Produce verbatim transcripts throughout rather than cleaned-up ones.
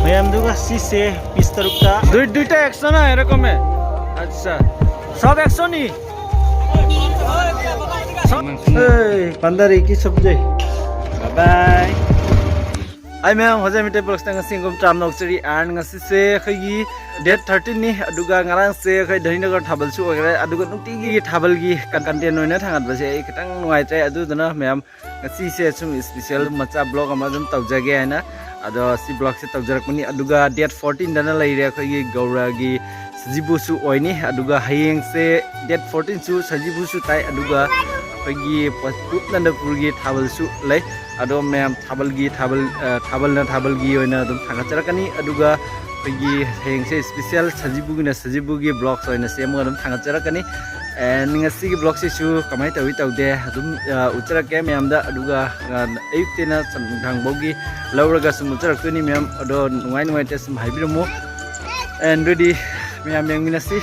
ꯃꯌꯥꯝꯗꯨꯒ ꯁꯤꯁꯦ ꯄꯤꯁ ꯇꯔꯨꯛꯇ꯫ দুই দুইটা একশো না এরকমে। আচ্ছা, সব একশো নি। ꯄꯥꯟꯗꯥꯔꯤꯒꯤ ꯁꯕꯖꯤ꯫ ꯕꯥꯏ ꯕꯥꯏ꯫ ꯑꯩ ꯃꯌꯥꯝ ꯍꯣꯖꯥꯏ ꯃꯤꯇꯩ ꯕ꯭ꯂꯣꯛꯁꯇ ꯉꯁꯤ ꯁꯪꯒꯣꯝ ꯇꯔꯥꯝꯅ ꯑꯣꯛꯆꯔꯤ꯫ ꯑꯦꯟ ꯉꯁꯤꯁꯦ ꯑꯩꯈꯣꯏꯒꯤ ꯗꯦꯠ ꯊꯥꯔꯇꯤꯟꯅꯤ, ꯑꯗꯨꯒ ꯉꯔꯥꯡꯁꯦ ꯑꯩꯈꯣꯏ ꯙꯅꯤꯅꯒꯔ ꯊꯥꯕꯜꯁꯨ ꯑꯣꯏꯈ꯭ꯔꯦ, ꯑꯗꯨꯒ ꯅꯨꯡꯇꯤꯒꯤ ꯊꯥꯕꯜꯒꯤ ꯀꯟꯇꯦꯟ ꯑꯣꯏꯅ ꯊꯥꯡꯒꯠꯄꯁꯦ ꯑꯩ ꯈꯤꯇꯪ ꯅꯨꯡꯉꯥꯏꯇ꯭ꯔꯦ꯫ ꯑꯗꯨꯗꯨꯅ ꯃꯌꯥꯝ ꯉꯁꯤꯁꯦ ꯁꯨꯝ ꯏꯁꯄꯤꯁꯦꯜ ꯃꯆꯥ ꯕ꯭ꯂꯣꯛ ꯑꯃ ꯑꯗꯨꯝ ꯇꯧꯖꯒꯦ ꯍꯥꯏꯅ, ꯑꯗꯣ ꯁꯤ ꯕ꯭ꯂꯣꯛꯁꯦ ꯇꯧꯖꯔꯛꯄꯅꯤ꯫ ꯑꯗꯨꯒ ꯗꯦꯠ ꯐꯣꯔꯇꯤꯟꯗꯅ ꯂꯩꯔꯦ ꯑꯩꯈꯣꯏꯒꯤ ꯒꯧꯔꯒꯤ ꯁꯖꯤꯕꯨꯁꯨ ꯑꯣꯏꯅꯤ꯫ ꯑꯗꯨꯒ ꯍꯌꯦꯡꯁꯦ ꯗꯦꯠ ꯐꯣꯔꯇꯤꯟꯁꯨ ꯁꯖꯤꯕꯨꯁꯨ ꯇꯥꯏ꯫ ꯑꯗꯨꯒ ꯑꯩꯈꯣꯏꯒꯤ ꯄ-, ꯎꯞꯅꯟꯗꯄꯨꯔꯒꯤ ꯊꯥꯕꯜꯁꯨ ꯂꯩ꯫ ꯑꯗꯣ ꯃꯌꯥꯝ ꯊꯥꯕꯜꯒꯤ ꯊꯥꯕꯜ, ꯑ, ꯊꯥꯕꯜꯅ ꯊꯥꯕꯜꯒꯤ ꯑꯣꯏꯅ ꯑꯗꯨꯝ ꯊꯥꯡꯒꯠꯆꯔꯛꯀꯅꯤ꯫ ꯑꯗꯨꯒ ꯑꯩꯈꯣꯏꯒꯤ ꯍꯌꯦꯡꯁꯦ ꯏꯁꯄꯤꯁꯦꯜ ꯁꯖꯤꯕꯨꯒꯤꯅ ꯁꯖꯤꯕꯨꯒꯤ ꯕ꯭ꯂꯣꯛꯁ ꯑꯣꯏꯅ ꯁꯦꯝꯃꯒ ꯑꯗꯨꯝ ꯊꯥꯡꯒꯠꯆꯔꯛꯀꯅꯤ꯫ ꯑꯦꯟ ꯉꯁꯤꯒꯤ ꯕ꯭ꯂꯣꯛꯁꯤꯁꯨ ꯀꯃꯥꯏꯅ ꯇꯧꯏ ꯇꯧꯗꯦ ꯑꯗꯨꯝ, ꯑ, ꯎꯠꯆꯔꯛꯀꯦ ꯃꯌꯥꯝꯗ꯫ ꯑꯗꯨꯒ, ꯑ, ꯑꯌꯨꯛꯇꯩꯅ ꯅꯨꯡꯗꯥꯡꯐꯥꯎꯒꯤ ꯂꯧꯔꯒ ꯁꯨꯝ ꯎꯠꯆꯔꯛꯇꯣꯏꯅꯤ ꯃꯌꯥꯝ꯫ ꯑꯗꯣ ꯅꯨꯡꯉꯥꯏ ꯅꯨꯡꯉꯥꯏꯇꯦ ꯁꯨꯝ ꯍꯥꯏꯕꯤꯔꯝꯃꯨ꯫ ꯑꯦꯟ ꯑꯗꯨꯗꯤ ꯃꯌꯥꯝ ꯌꯦꯡꯃꯤꯟꯅꯁꯤ꯫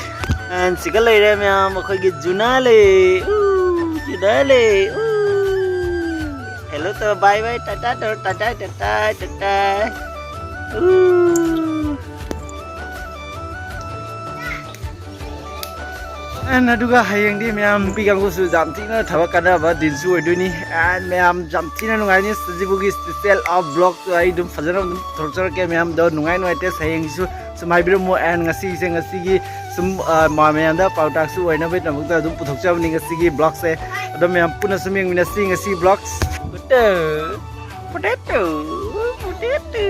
ꯑꯦꯟ ꯁꯤꯒ ꯂꯩꯔꯦ ꯃꯌꯥꯝ, ꯑꯩꯈꯣꯏꯒꯤ ꯖꯨꯅꯥ ꯂꯩ꯫ ꯎ, ꯖꯨꯅꯥ ꯂꯩ꯫ ꯎ꯫ ꯍꯦꯜꯂꯣ ꯇꯧꯔꯣ, ꯕꯥꯏ ꯕꯥꯏ, ꯇꯥꯇꯥ ꯇꯧꯔꯣ, ꯇꯥꯇꯥ, ꯇꯥꯇꯥ, ꯇꯥꯇꯥ꯫ ꯎ꯫ ꯑꯦꯟ ꯑꯗꯨꯒ ꯍꯌꯦꯡꯗꯤ ꯃꯌꯥꯝ ꯅꯨꯄꯤ ꯀꯥꯡꯕꯨꯁꯨ ꯌꯥꯝ ꯊꯤꯅ ꯊꯕꯛ ꯀꯟꯅꯕ ꯗꯤꯟꯁꯨ ꯑꯣꯏꯗꯣꯏꯅꯤ꯫ ꯑꯦꯟ ꯃꯌꯥꯝ ꯌꯥꯝ ꯊꯤꯅ ꯅꯨꯡꯉꯥꯏꯅꯤ꯫ ꯁꯖꯤꯕꯨꯒꯤ ꯏꯁꯄꯤꯁꯦꯜ ꯑꯣꯐ ꯕ꯭ꯂꯣꯛ ꯑꯩ ꯑꯗꯨꯝ ꯐꯖꯅ ꯑꯗꯨꯝ ꯄꯨꯊꯣꯛꯆꯔꯛꯀꯦ ꯃꯌꯥꯝꯗꯣ꯫ ꯅꯨꯡꯉꯥꯏ ꯅꯨꯡꯉꯥꯏꯇꯦ ꯍꯌꯦꯡꯒꯤꯁꯨ ꯁꯨꯝ ꯍꯥꯏꯕꯤꯔꯝꯃꯣ꯫ ꯑꯦꯟ ꯉꯁꯤꯒꯤꯁꯦ ꯉꯁꯤꯒꯤ ꯁꯨꯝ, ꯑ, ꯃ-, ꯃꯌꯥꯝꯗ ꯄꯥꯎꯇꯥꯛꯁꯨ ꯑꯣꯏꯅꯕꯒꯤꯗꯃꯛꯇ ꯑꯗꯨꯝ ꯄꯨꯊꯣꯛꯆꯕꯅꯤ ꯉꯁꯤꯒꯤ ꯕ꯭ꯂꯣꯛꯁꯦ꯫ ꯑꯗꯣ ꯃꯌꯥꯝ ꯄꯨꯟꯅ ꯁꯨꯝ ꯌꯦꯡꯃꯤꯟꯅꯁꯤ ꯉꯁꯤ ꯕ꯭ꯂꯣꯛꯁ꯫ Potato, potato, potato.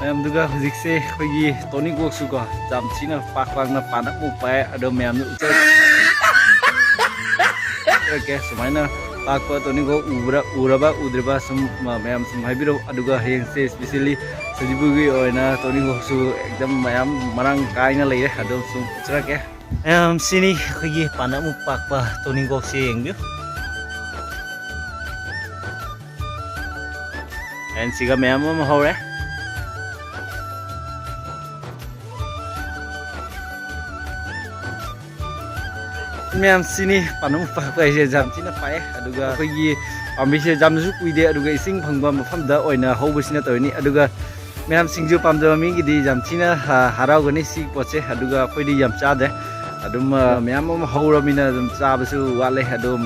ꯃꯌꯥꯝꯗꯨꯒ ꯍꯧꯖꯤꯛꯁꯦ ꯑꯩꯈꯣꯏꯒꯤ ꯇꯣꯅꯤꯀꯣꯛꯁꯨꯀꯣ ꯌꯥꯝ ꯊꯤꯅ ꯄꯥꯛ ꯄꯥꯛꯅ ꯄꯥꯟꯅ ꯑꯃꯨꯛ ꯄꯥꯏ꯫ ꯑꯗꯣ ꯃꯌꯥꯝꯗꯨ ꯎꯠꯆꯔꯛꯀꯦ ꯁꯨꯃꯥꯏꯅ ꯄꯥꯛꯄ ꯇꯣꯅꯤꯀꯣꯛ ꯎꯕ꯭ꯔꯥ, ꯎꯔꯕ ꯎꯗ꯭ꯔꯤꯕ ꯁꯨꯝ ꯃ-, ꯃꯌꯥꯝ ꯁꯨꯝ ꯍꯥꯏꯕꯤꯔꯛꯎ꯫ ꯑꯗꯨꯒ ꯍꯌꯦꯡꯁꯦ ꯏꯁꯄꯤꯁꯦꯜꯂꯤ ꯁꯖꯤꯕꯨꯒꯤ ꯑꯣꯏꯅ ꯇꯣꯅꯤꯀꯣꯛꯁꯨ ꯑꯦꯛꯗꯝ ꯃꯌꯥꯝ ꯃꯔꯥꯡ ꯀꯥꯏꯅ ꯂꯩꯔꯦ꯫ ꯑꯗꯨ ꯁꯨꯝ ꯎꯠꯆꯔꯛꯀꯦ꯫ ꯃꯌꯥꯝ ꯁꯤꯅꯤ ꯑꯩꯈꯣꯏꯒꯤ ꯄꯥꯟꯅ ꯑꯃꯨꯛ ꯄꯥꯛꯄ ꯇꯣꯅꯤꯀꯣꯛꯁꯦ ꯌꯦꯡꯕꯤꯌꯨ꯫ ꯑꯦꯟ ꯁꯤꯒ ꯃꯌꯥꯝ ꯑꯃ ꯍꯧꯔꯦ꯫ ꯃꯌꯥꯝ ꯁꯤꯅꯤ ꯄꯥꯟꯅꯝ ꯄꯥꯛꯄ ꯍꯥꯏꯁꯦ ꯌꯥꯝ ꯊꯤꯅ ꯄꯥꯛꯑꯦ꯫ ꯑꯗꯨꯒ ꯑꯩꯈꯣꯏꯒꯤ ꯄꯥꯝꯕꯤꯁꯦ ꯌꯥꯝꯅꯁꯨ ꯀꯨꯏꯗꯦ, ꯑꯗꯨꯒ ꯏꯁꯤꯡ ꯐꯪꯕ ꯃꯐꯝꯗ ꯑꯣꯏꯅ ꯍꯧꯕꯁꯤꯅ ꯇꯧꯔꯤꯅꯤ꯫ ꯑꯗꯨꯒ ꯃꯌꯥꯝ ꯁꯤꯡꯖꯨ ꯄꯥꯝꯖꯕ ꯃꯤꯒꯤꯗꯤ ꯌꯥꯝ ꯊꯤꯅ, ꯑ, ꯍꯔꯥꯎꯒꯅꯤ ꯁꯤꯒꯤ ꯄꯣꯠꯁꯦ꯫ ꯑꯗꯨꯒ ꯑꯩꯈꯣꯏꯗꯤ ꯌꯥꯝ ꯆꯥꯗꯦ꯫ ꯑꯗꯨꯝ, ꯑ, ꯃꯌꯥꯝ ꯑꯃ ꯍꯧꯔꯃꯤꯅ ꯑꯗꯨꯝ ꯆꯥꯕꯁꯨ ꯋꯥꯠꯂꯦ꯫ ꯑꯗꯨꯝ,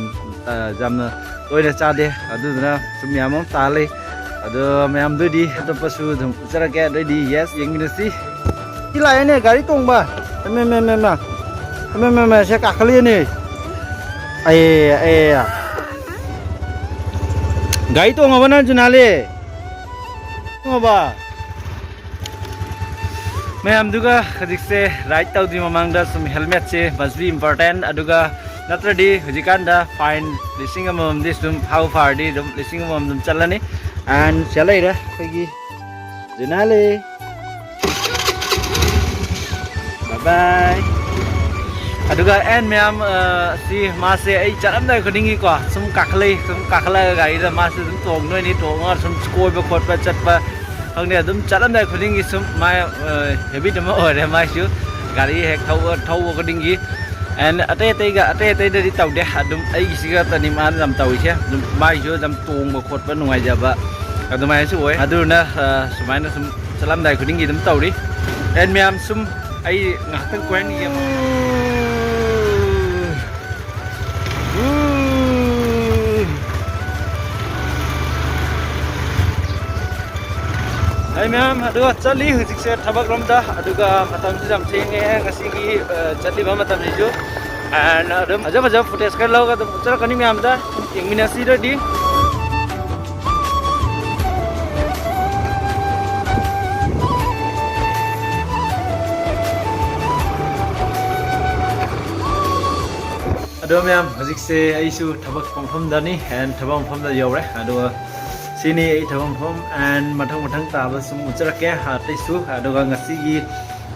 ꯑ, ꯌꯥꯝꯅ ꯇꯣꯏꯅ ꯆꯥꯗꯦ꯫ ꯑꯗꯨꯗꯨꯅ ꯁꯨꯝ ꯃꯌꯥꯝ ꯑꯃ ꯇꯥꯍꯜꯂꯤ꯫ ꯑꯗꯣ ꯃꯌꯥꯝꯗꯨꯗꯤ ꯑꯇꯣꯞꯄꯁꯨ ꯑꯗꯨꯝ ꯎꯠꯆꯔꯛꯀꯦ꯫ ꯑꯗꯨꯑꯣꯏꯗꯤ yes, ꯌꯦꯡꯃꯤꯟꯅꯁꯤ꯫ ꯁꯤ ꯂꯥꯛꯑꯦꯅꯦ ꯒꯥꯔꯤ ꯇꯣꯡꯕ꯫ ꯑꯃ, ꯑꯃ, ꯑꯃ, ꯑꯃ꯫ ꯑꯃ, ꯑꯃ, ꯑꯃ, ꯁꯦ ꯀꯥꯈꯠꯂꯛꯑꯦꯅꯦ꯫ ꯑꯦ, ꯑꯦ꯫ ꯒꯥꯔꯤ ꯇꯣꯡꯉꯕ ꯅꯪ, ꯖꯨꯅꯥꯂꯤ? ꯇꯣꯡꯉꯕ? ꯃꯌꯥꯝꯗꯨꯒ ꯍꯧꯖꯤꯛꯁꯦ ride ꯇꯧꯗ꯭ꯔꯤ ꯃꯃꯥꯡꯗ ꯁꯨꯝ helmet say must be important, ꯑꯗꯨꯒ ꯅꯠꯇ꯭ꯔꯗꯤ ꯍꯧꯖꯤꯛꯀꯥꯟꯗ fine ꯂꯤꯁꯤꯡ ꯑꯃꯃꯝꯗꯤ ꯁꯨꯝ ꯍꯥꯎ ꯐꯥꯔꯗꯤ ꯑꯗꯨꯝ ꯂꯤꯁꯤꯡ ꯑꯃꯃꯝ ꯑꯗꯨꯝ ꯆꯠꯂꯅꯤ꯫ And ꯁꯤꯗ ꯂꯩꯔꯦ ꯑꯩꯈꯣꯏꯒꯤ ꯖꯨꯅꯥꯂꯤ꯫ Bye bye꯫ ꯑꯗꯨꯒ ꯑꯦꯟ ꯃꯌꯥꯝ, ꯑ, ꯁꯤ ꯃꯥꯁꯦ ꯑꯩ ꯆꯠꯂꯝꯗꯥꯏ ꯈꯨꯗꯤꯡꯒꯤꯀꯣ ꯁꯨꯝ ꯀꯥꯈꯠꯂꯛꯏ, ꯁꯨꯝ ꯀꯥꯈꯠꯂꯛꯑꯒ ꯒꯥꯔꯤꯗ ꯃꯥꯁꯨ ꯑꯗꯨꯝ ꯇꯣꯡꯗꯣꯏꯅꯤ, ꯇꯣꯡꯉꯒ ꯁꯨꯝ ꯀꯣꯏꯕ ꯈꯣꯠꯄ ꯆꯠꯄ ꯈꯪꯗꯦ, ꯑꯗꯨꯝ ꯆꯠꯂꯝꯗꯥꯏ ꯈꯨꯗꯤꯡꯒꯤ ꯁꯨꯝ ꯃꯥ, ꯑ, habit ꯑꯃ ꯑꯣꯏꯔꯦ ꯃꯥꯏꯁꯨ꯫ ꯒꯥꯔꯤ ꯍꯦꯛ ꯊꯧꯕ, ꯊꯧꯕ ꯈꯨꯗꯤꯡꯒꯤ꯫ And ꯑꯇꯩ ꯑꯇꯩꯒ, ꯑꯇꯩ ꯑꯇꯩꯗꯗꯤ ꯇꯧꯗꯦ, ꯑꯗꯨꯝ ꯑꯩꯒꯤꯁꯤꯒ ꯈꯛꯇꯅꯤ ꯃꯥꯅ ꯌꯥꯝ ꯇꯧꯔꯤꯁꯦ꯫ ꯑꯗꯨꯝ ꯃꯥꯏꯁꯨ ꯌꯥꯝ ꯇꯣꯡꯕ ꯈꯣꯠꯄ ꯅꯨꯡꯉꯥꯏꯖꯕ ꯑꯗꯨꯃꯥꯏꯅꯁꯨ ꯑꯣꯏ꯫ ꯑꯗꯨꯅ, ꯑ, ꯁꯨꯃꯥꯏꯅ ꯁꯨꯝ ꯆꯠꯂꯝꯗꯥꯏ ꯈꯨꯗꯤꯡꯒꯤ ꯑꯗꯨꯝ ꯇꯧꯔꯤ꯫ And ꯃꯌꯥꯝ ꯁꯨꯝ ꯑꯩ ꯉꯥꯏꯍꯥꯛꯇꯪ ꯀꯣꯏꯍꯟꯈꯤꯒꯦ꯫ ꯑꯩ ꯃꯌꯥꯝ ꯑꯗꯨꯒ ꯆꯠꯂꯤ ꯍꯧꯖꯤꯛꯁꯦ ꯊꯕꯛ ꯂꯣꯝꯗ, ꯑꯗꯨꯒ ꯃꯇꯝꯁꯨ ꯌꯥꯝ ꯊꯦꯡꯉꯦ ꯉꯁꯤꯒꯤ, ꯑ, ꯆꯠꯂꯤꯕ ꯃꯇꯝꯁꯤꯁꯨ꯫ And ꯑꯗꯨꯝ ꯐꯖ ꯐꯖꯕ footage ꯈꯔ ꯂꯧꯔꯒ ꯑꯗꯨꯝ ꯎꯠꯆꯔꯛꯀꯅꯤ ꯃꯌꯥꯝꯗ, ꯌꯦꯡꯃꯤꯟꯅꯁꯤ ꯑꯗꯨꯗꯤ꯫ ꯑꯗꯣ ꯃꯌꯥꯝ, ꯍꯧꯖꯤꯛꯁꯦ ꯑꯩꯁꯨ ꯊꯕꯛ ꯃꯐꯝꯗꯅꯤ, and ꯊꯕꯛ ꯃꯐꯝꯗ ꯌꯧꯔꯦ꯫ ꯑꯗꯨꯒ ꯁꯤꯅꯤ ꯑꯩ ꯊꯕꯛ ꯃꯐꯝ, and ꯃꯊꯪ ꯃꯊꯪ ꯇꯥꯕ ꯁꯨꯝ ꯎꯠꯆꯔꯛꯀꯦ ꯑꯇꯩꯁꯨ꯫ ꯑꯗꯨꯒ ꯉꯁꯤꯒꯤ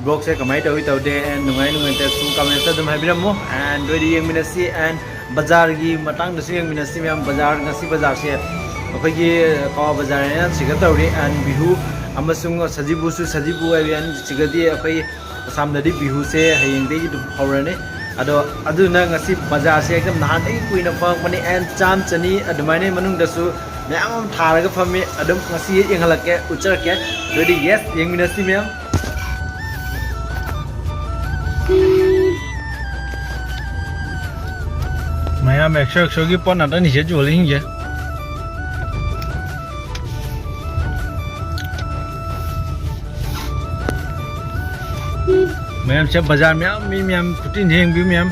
vlog ꯁꯦ ꯀꯃꯥꯏꯅ ꯇꯧꯏ ꯇꯧꯗꯦ, and ꯅꯨꯡꯉꯥꯏ ꯅꯨꯡꯉꯥꯏꯇꯦ ꯁꯨꯝ comment ꯇ ꯑꯗꯨꯝ ꯍꯥꯏꯕꯤꯔꯝꯃꯨ꯫ And ꯑꯗꯨ ꯑꯣꯏꯗꯤ ꯌꯦꯡꯃꯤꯟꯅꯁꯤ, and ꯕꯖꯥꯔꯒꯤ ꯃꯇꯥꯡꯗꯁꯨ ꯌꯦꯡꯃꯤꯟꯅꯁꯤ ꯃꯌꯥꯝ꯫ ꯕꯖꯥꯔ, ꯉꯁꯤ ꯕꯖꯥꯔꯁꯦ ꯑꯩꯈꯣꯏꯒꯤ ꯀꯋꯥ ꯕꯖꯥꯔ ꯍꯥꯏꯅ ꯆꯤꯡꯈꯠ ꯇꯧꯔꯤ, and ꯕꯤꯍꯨ ꯑꯃꯁꯨꯡ ꯁꯖꯤꯕꯨꯁꯨ, ꯁꯖꯤꯕꯨ ꯍꯥꯏꯕ ꯆꯤꯡꯈꯠꯇꯤ ꯑꯩꯈꯣꯏ ꯑꯁꯥꯝꯗꯗꯤ ꯕꯤꯍꯨꯁꯦ ꯍꯌꯦꯡꯗꯒꯤ ꯑꯗꯨꯝ ꯍꯧꯔꯅꯤ꯫ ꯑꯗꯣ ꯑꯗꯨꯅ ꯉꯁꯤ ꯕꯖꯥꯔꯁꯦ ꯑꯦꯛꯗꯝ ꯅꯍꯥꯟꯗꯒꯤ ꯀꯨꯏꯅ ꯐꯝꯃꯛꯄꯅꯤ, ꯑꯦꯟ ꯆꯥꯝ ꯆꯅꯤ ꯑꯗꯨꯃꯥꯏꯅ ꯃꯅꯨꯡꯗꯁꯨ ꯃꯌꯥꯝ ꯑꯃ ꯊꯥꯔꯒ ꯐꯝꯃꯤ꯫ ꯑꯗꯨꯝ ꯉꯁꯤ ꯌꯦꯡꯍꯜꯂꯛꯀꯦ, ꯎꯠꯆꯔꯛꯀꯦ꯫ ꯑꯗꯨꯗꯤ ꯌꯦꯁ, ꯌꯦꯡꯃꯤꯟꯅꯁꯤ ꯃꯌꯥꯝ꯫ ꯃꯌꯥꯝ ꯑꯦꯛꯁꯣ ꯑꯦꯛꯁꯣꯒꯤ ꯄꯣꯠ ꯉꯥꯛꯇꯅꯤꯁꯦ ꯌꯣꯜꯂꯤꯁꯤꯡꯁꯦ꯫ ꯃꯌꯥꯝꯁꯦ ꯕꯖꯥꯔ ꯃꯌꯥꯝ, ꯃꯤ ꯃꯌꯥꯝ ꯈꯨꯇꯤꯟꯁꯦ ꯌꯦꯡꯕꯤꯌꯨ ꯃꯌꯥꯝ꯫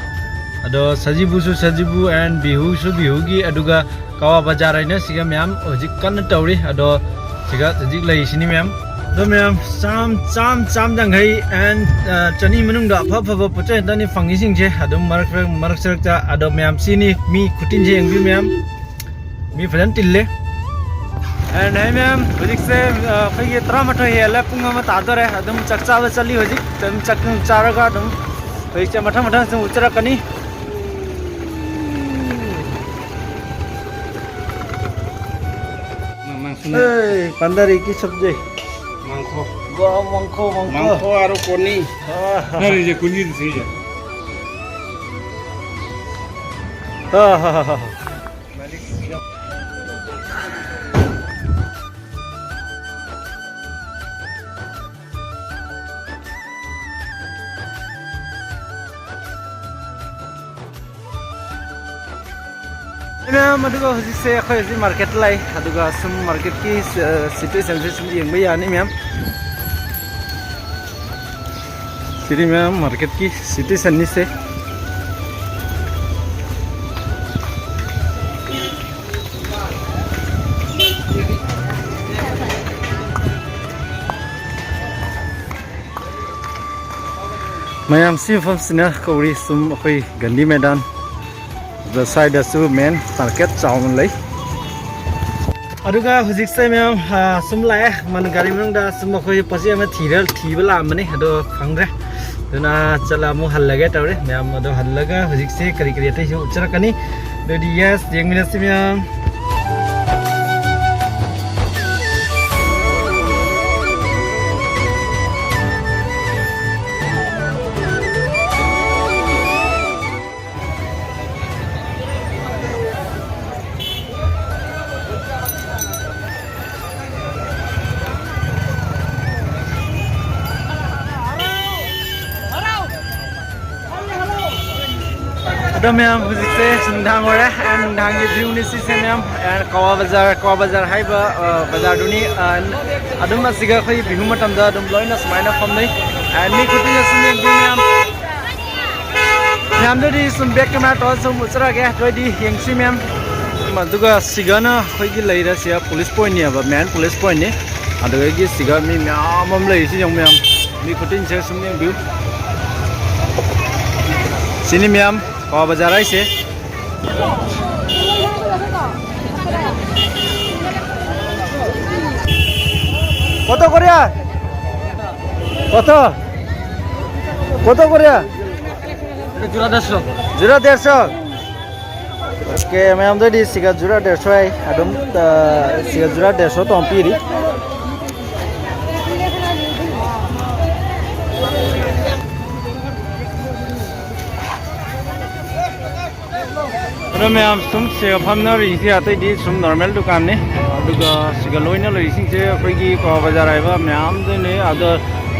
ꯑꯗꯣ ꯁꯖꯤꯕꯨꯁꯨ ꯁꯖꯤꯕꯨ and ꯕꯤꯍꯨꯁꯨ ꯕꯤꯍꯨꯒꯤ, ꯑꯗꯨꯒ ꯀꯋꯥ ꯕꯖꯥꯔ ꯍꯥꯏꯅ ꯁꯤꯒ ꯃꯌꯥꯝ ꯍꯧꯖꯤꯛ ꯀꯟꯅ ꯇꯧꯔꯤ꯫ ꯑꯗꯣ ꯁꯤꯒ ꯍꯧꯖꯤꯛ ꯂꯩꯔꯤꯁꯤꯅꯤ ꯃꯌꯥꯝ꯫ ꯑꯗꯣ ꯃꯌꯥꯝ, ꯆꯥꯝ, ꯆꯥꯝ, ꯆꯥꯝ ꯌꯥꯡꯈꯩ and, ꯑ, ꯆꯅꯤ ꯃꯅꯨꯡꯗ ꯑꯐ ꯑꯐꯕ ꯄꯣꯠ ꯆꯩ ꯉꯥꯛꯇꯅꯤ ꯐꯪꯉꯤꯁꯤꯡꯁꯦ꯫ ꯑꯗꯨꯝ ꯃꯔꯛ, ꯃꯔꯛ, ꯃꯔꯛ ꯁꯔꯛꯇ꯫ ꯑꯗꯣ ꯃꯌꯥꯝ, ꯁꯤꯅꯤ ꯃꯤ ꯈꯨꯇꯤꯟꯁꯦ ꯌꯦꯡꯕꯤꯌꯨ ꯃꯌꯥꯝ꯫ ꯃꯤ ꯐꯖꯅ ꯇꯤꯜꯂꯦ꯫ And ꯍꯥꯏ ꯃꯌꯥꯝ, ꯍꯧꯖꯤꯛꯁꯦ, ꯑ, ꯑꯩꯈꯣꯏꯒꯤ ꯇꯔꯥꯃꯥꯊꯣꯏ ꯍꯦꯜꯂꯦ, ꯄꯨꯡ ꯑꯃ ꯇꯥꯗꯣꯔꯦ꯫ ꯑꯗꯨꯝ ꯆꯥꯛ ꯆꯥꯕ ꯆꯠꯂꯤ ꯍꯧꯖꯤꯛ꯫ ꯑꯗꯨꯝ ꯆꯥꯛ ꯅꯨꯡ ꯆꯥꯔꯒ ꯑꯗꯨꯝ ꯍꯧꯖꯤꯛꯁꯦ ꯃꯊꯪ ꯃꯊꯪ ꯁꯨꯝ ꯎꯠꯆꯔꯛꯀꯅꯤ꯫ ꯃꯥꯡꯁꯨꯅꯦ꯫ ꯑꯦ, ꯄꯥꯟꯗꯥꯔꯤꯒꯤ ꯁꯕꯖꯤ꯫ ꯃꯥꯡꯈꯣ꯫ ꯋꯥ, ꯃꯥꯡꯈꯣ, ꯃꯥꯡꯈꯣ꯫ ꯃꯥꯡꯈꯣ ꯑꯥꯔꯣ ꯀꯣꯅꯤ꯫ ꯑꯥ, ꯍꯥ, ꯍꯥ꯫ ꯅꯔꯤꯁꯦ ꯀꯨꯟꯖꯤꯗ ꯁꯤꯁꯦ꯫ ꯑꯥ, ꯍꯥ, ꯍꯥ, ꯍꯥ꯫ ꯃꯌꯥꯝ, ꯑꯗꯨꯒ ꯍꯧꯖꯤꯛꯁꯦ ꯑꯩꯈꯣꯏ ꯍꯧꯖꯤꯛ ꯃꯥꯔꯀꯦꯠꯇ ꯂꯩ, ꯑꯗꯨꯒ ꯁꯨꯝ ꯃꯥꯔꯀꯦꯠꯀꯤ, ꯑ, ꯁꯤꯆꯨꯋꯦꯁꯟꯁꯦ ꯁꯨꯝ ꯌꯦꯡꯕ ꯌꯥꯅꯤ ꯃꯌꯥꯝ꯫ ꯁꯤꯗꯤ ꯃꯌꯥꯝ ꯃꯥꯔꯀꯦꯠꯀꯤ ꯁꯤꯆꯨꯋꯦꯁꯟꯅꯤꯁꯦ꯫ ꯃꯌꯥꯝ, ꯁꯤ ꯃꯐꯝꯁꯤꯅ ꯀꯧꯔꯤ ꯁꯨꯝ ꯑꯩꯈꯣꯏ ꯒꯥꯟꯙꯤ ꯃꯩꯗꯥꯟ꯫ ꯑꯗ ꯁ꯭ꯋꯥꯏꯗꯁꯨ ꯃꯦꯟ ꯃꯥꯔꯀꯦꯠ ꯆꯥꯎꯅ ꯂꯩ꯫ ꯑꯗꯨꯒ ꯍꯧꯖꯤꯛꯁꯦ ꯃꯌꯥꯝ, ꯑ, ꯁꯨꯝ ꯂꯥꯛꯑꯦ, ꯃꯟ ꯒꯥꯔꯤ ꯃꯅꯨꯡꯗ ꯁꯨꯝ ꯑꯩꯈꯣꯏ ꯄꯣꯠ ꯆꯩ ꯑꯃ ꯊꯤꯔ, ꯊꯤꯕ ꯂꯥꯛꯑꯝꯕꯅꯤ, ꯑꯗꯣ ꯐꯪꯗ꯭ꯔꯦ꯫ ꯑꯗꯨꯅ ꯆꯠꯂ ꯑꯃꯨꯛ ꯍꯜꯂꯒꯦ ꯇꯧꯔꯦ ꯃꯌꯥꯝ꯫ ꯑꯗꯣ ꯍꯜꯂꯒ ꯍꯧꯖꯤꯛꯁꯦ ꯀꯔꯤ ꯀꯔꯤ ꯑꯇꯩꯁꯨ ꯎꯠꯆꯔꯛꯀꯅꯤ꯫ ꯑꯗꯨꯗꯤ ꯌꯦꯁ, ꯌꯦꯡꯃꯤꯟꯅꯁꯤ ꯃꯌꯥꯝ꯫ ꯑꯗꯣ ꯃꯌꯥꯝ, ꯍꯧꯖꯤꯛꯁꯦ ꯅꯨꯡꯗꯥꯡ ꯑꯣꯏꯔꯦ꯫ ꯑꯦꯟ ꯅꯨꯡꯗꯥꯡꯒꯤ ꯚ꯭ꯌꯨꯅꯤ ꯁꯤꯁꯦ ꯃꯌꯥꯝ꯫ ꯑꯦꯟ ꯀꯋꯥ ꯕꯖꯥꯔ, ꯀꯋꯥ ꯕꯖꯥꯔ ꯍꯥꯏꯕ, ꯑ, ꯕꯖꯥꯔꯗꯨꯅꯤ꯫ ꯑ, ꯑꯗꯨꯝ ꯑꯁꯤꯒ ꯑꯩꯈꯣꯏ ꯕꯤꯍꯨ ꯃꯇꯝꯗ ꯑꯗꯨꯝ ꯂꯣꯏꯅ ꯁꯨꯃꯥꯏꯅ ꯐꯝꯅꯩ꯫ ꯑꯦꯟ ꯃꯤ ꯈꯨꯗꯤꯡꯃꯛ ꯁꯨꯝ ꯌꯦꯡꯕꯤꯌꯨ ꯃꯌꯥꯝ꯫ ꯃꯌꯥꯝꯗꯨꯗꯤ ꯁꯨꯝ ꯕꯦꯛ ꯀꯦꯃꯦꯔꯥ ꯇꯧꯔ ꯁꯨꯝ ꯎꯠꯆꯔꯛꯑꯒꯦ꯫ ꯑꯗꯨꯑꯣꯏꯗꯤ ꯌꯦꯡꯁꯤ ꯃꯌꯥꯝ꯫ ꯑꯗꯨꯒ ꯁꯤꯒꯅ ꯑꯩꯈꯣꯏꯒꯤ ꯂꯩꯔꯁꯦ ꯄꯨꯂꯤꯁ ꯄꯣꯏꯟꯅꯦꯕ, ꯃꯦꯟ ꯄꯨꯂꯤꯁ ꯄꯣꯏꯟꯅꯤ꯫ ꯑꯗꯨꯗꯒꯤ ꯁꯤꯒ ꯃꯤ ꯃꯌꯥꯝ ꯑꯃ ꯂꯩꯔꯤꯁꯤ ꯌꯦꯡꯉꯨ ꯃꯌꯥꯝ꯫ ꯃꯤ ꯈꯨꯇꯤꯟꯁꯦ ꯁꯨꯝ ꯌꯦꯡꯕꯤꯌꯨ꯫ ꯁꯤꯅꯤ ꯃꯌꯥꯝ ꯀꯋꯥ ꯕꯖꯥꯔ ꯍꯥꯏꯁꯦ꯫ কত করিয়া? কত? কত করিয়া? এটা জোড়া দেড়শো। জোড়া দেড়শো। ꯑꯣꯀꯦ, ꯃꯌꯥꯝꯗꯗꯤ ꯁꯤꯒ ꯖꯨꯔꯥ ꯗꯦꯔꯁꯣ ꯍꯥꯏ꯫ ꯑꯗꯨꯝ, ꯑ, ꯁꯤꯒ ꯖꯨꯔꯥ ꯗꯦꯔꯁꯣ ꯇꯣꯡ ꯄꯤꯔꯤ꯫ ꯑꯗꯣ ꯃꯌꯥꯝ ꯁꯨꯝ ꯁꯤꯒ ꯐꯝꯅꯔꯤꯁꯦ ꯑꯇꯩꯗꯤ ꯁꯨꯝ ꯅꯣꯔꯃꯦꯜ ꯗꯨꯀꯥꯟꯅꯤ꯫ ꯑꯗꯨꯒ ꯁꯤꯒ ꯂꯣꯏꯅ ꯂꯩꯔꯤꯁꯤꯡꯁꯦ ꯑꯩꯈꯣꯏꯒꯤ ꯀꯣ ꯕꯖꯥꯔ ꯍꯥꯏꯕ ꯃꯌꯥꯝꯗꯨꯅꯤ꯫ ꯑꯗꯣ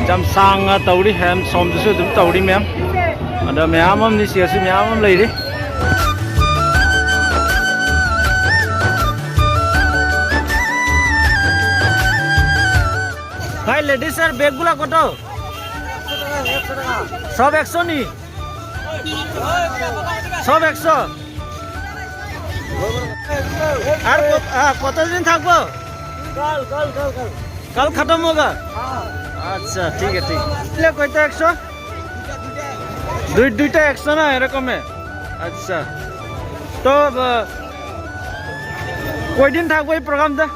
ꯌꯥꯝ ꯁꯥꯡꯅ ꯇꯧꯔꯤ, ꯍꯦꯟ ꯁꯣꯝꯗꯁꯨ ꯑꯗꯨꯝ ꯇꯧꯔꯤ ꯃꯌꯥꯝ꯫ ꯑꯗꯣ ꯃꯌꯥꯝ ꯑꯃꯅꯤ, ꯁꯤꯒꯁꯨ ꯃꯌꯥꯝ ꯑꯃ ꯂꯩꯔꯤ꯫ ভাই, লেডিসের ব্যাগগুলা কত? সব একশো নি? সব একশো? আর কত, হ্যাঁ, কতদিন থাকবো? কাল, কাল, কাল, কাল। কাল খতম হোগা? হ্যাঁ। আচ্ছা, ঠিক আছে, ঠিক আছে। লে কয়টা একশো? দুই, দুইটা একশো না এরকমে? আচ্ছা। তো, আহ, কয়দিন থাকবো এই প্রোগ্রামটা?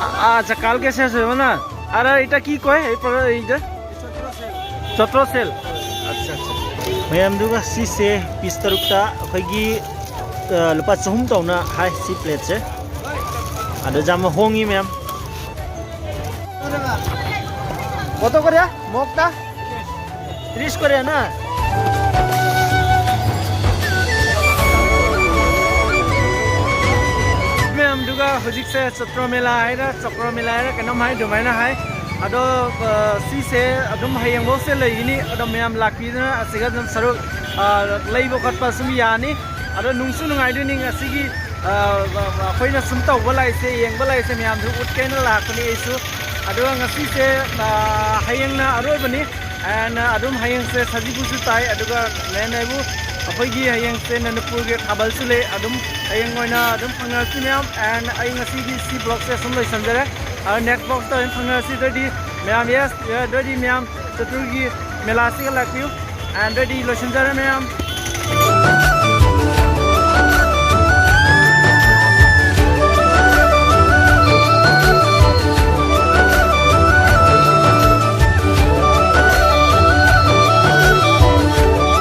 আ-, আচ্ছা, কালকে শেষ হবে না? আর, আর এটা কি কয় এই প্রোগ্রাম, এইটা? চত্র সেল। আচ্ছা, আচ্ছা। ꯃꯌꯥꯝꯗꯨꯒ ꯁꯤꯁꯦ ꯄꯤꯁ ꯇꯔꯨꯛꯇ ꯑꯩꯈꯣꯏꯒꯤ, ꯑ, ꯂꯨꯄꯥ ꯆꯍꯨꯝ ꯇꯧꯅ ꯍꯥꯏ ꯁꯤ ꯄ꯭ꯂꯦꯠꯁꯦ꯫ ꯑꯗꯣ ꯌꯥꯝꯅ ꯍꯣꯡꯉꯤ ꯃꯌꯥꯝ꯫ কত করে মগটা? ত্রিশ করে না? ꯃꯌꯥꯝꯗꯨꯒ ꯍꯧꯖꯤꯛꯁꯦ ꯆꯇ꯭ꯔ ꯃꯦꯂꯥ ꯍꯥꯏꯔ, ꯆꯀ꯭ꯔ ꯃꯦꯂꯥ ꯍꯥꯏꯔ ꯀꯩꯅꯣꯝ ꯍꯥꯏ, ꯑꯗꯨꯃꯥꯏꯅ ꯍꯥꯏ꯫ ꯑꯗꯣ ꯁꯤꯁꯦ ꯑꯗꯨꯝ ꯍꯌꯦꯡꯐꯥꯎꯁꯦ ꯂꯩꯒꯅꯤ꯫ ꯑꯗꯣ ꯃꯌꯥꯝ ꯂꯥꯛꯄꯤꯗꯨꯅ ꯑꯁꯤꯒ ꯑꯗꯨꯝ ꯁꯔꯨꯛ ꯂꯩꯕ ꯈꯣꯠꯄ ꯁꯨꯝ ꯌꯥꯅꯤ꯫ ꯑꯗꯣ ꯅꯨꯡꯁꯨ ꯅꯨꯡꯉꯥꯏꯗꯣꯏꯅꯤ꯫ ꯉꯁꯤꯒꯤ ꯑꯩꯈꯣꯏꯅ ꯁꯨꯝ ꯇꯧꯕ ꯂꯥꯛꯏꯁꯦ, ꯌꯦꯡꯕ ꯂꯥꯛꯏꯁꯦ ꯃꯌꯥꯝꯁꯨ ꯎꯠꯀꯦꯅ ꯂꯥꯛꯄꯅꯤ ꯑꯩꯁꯨ꯫ ꯑꯗꯨꯒ ꯉꯁꯤꯁꯦ ꯍꯌꯦꯡꯅ ꯑꯔꯣꯏꯕꯅꯤ꯫ ꯑꯦꯟ ꯑꯗꯨꯝ ꯍꯌꯦꯡꯁꯦ ꯁꯖꯤꯕꯨꯁꯨ ꯇꯥꯏ, ꯑꯗꯨꯒ ꯃꯦꯟ ꯍꯥꯏꯕꯨ ꯑꯩꯈꯣꯏꯒꯤ ꯍꯌꯦꯡꯁꯦ ꯃꯅꯤꯄꯨꯔꯒꯤ ꯊꯥꯕꯜꯁꯨ ꯂꯩ꯫ ꯑꯗꯨꯝ ꯍꯌꯦꯡ ꯑꯣꯏꯅ ꯑꯗꯨꯝ ꯐꯪꯅꯔꯁꯤ ꯃꯌꯥꯝ꯫ ꯑꯦꯟ ꯑꯩ ꯉꯁꯤꯒꯤ ꯁꯤ ꯕ꯭ꯂꯣꯛꯁꯦ ꯁꯨꯝ ꯂꯣꯏꯁꯤꯟꯖꯔꯦ꯫ ꯑꯗꯣ ꯅꯦꯛꯁ ꯕ꯭ꯂꯣꯛꯇ ꯑꯣꯏꯅ ꯐꯪꯅꯔꯁꯤ꯫ ꯑꯗꯨꯗꯤ ꯃꯌꯥꯝ, ꯌꯦꯁ, ꯑꯗꯨꯗꯤ ꯃꯌꯥꯝ ꯆꯇꯨꯔꯒꯤ ꯃꯦꯂꯥꯁꯤꯒ ꯂꯥꯛꯄꯤꯌꯨ꯫ ꯑꯦꯟ ꯑꯗꯨꯗꯤ ꯂꯣꯏꯁꯤꯟꯖꯔꯦ ꯃꯌꯥꯝ꯫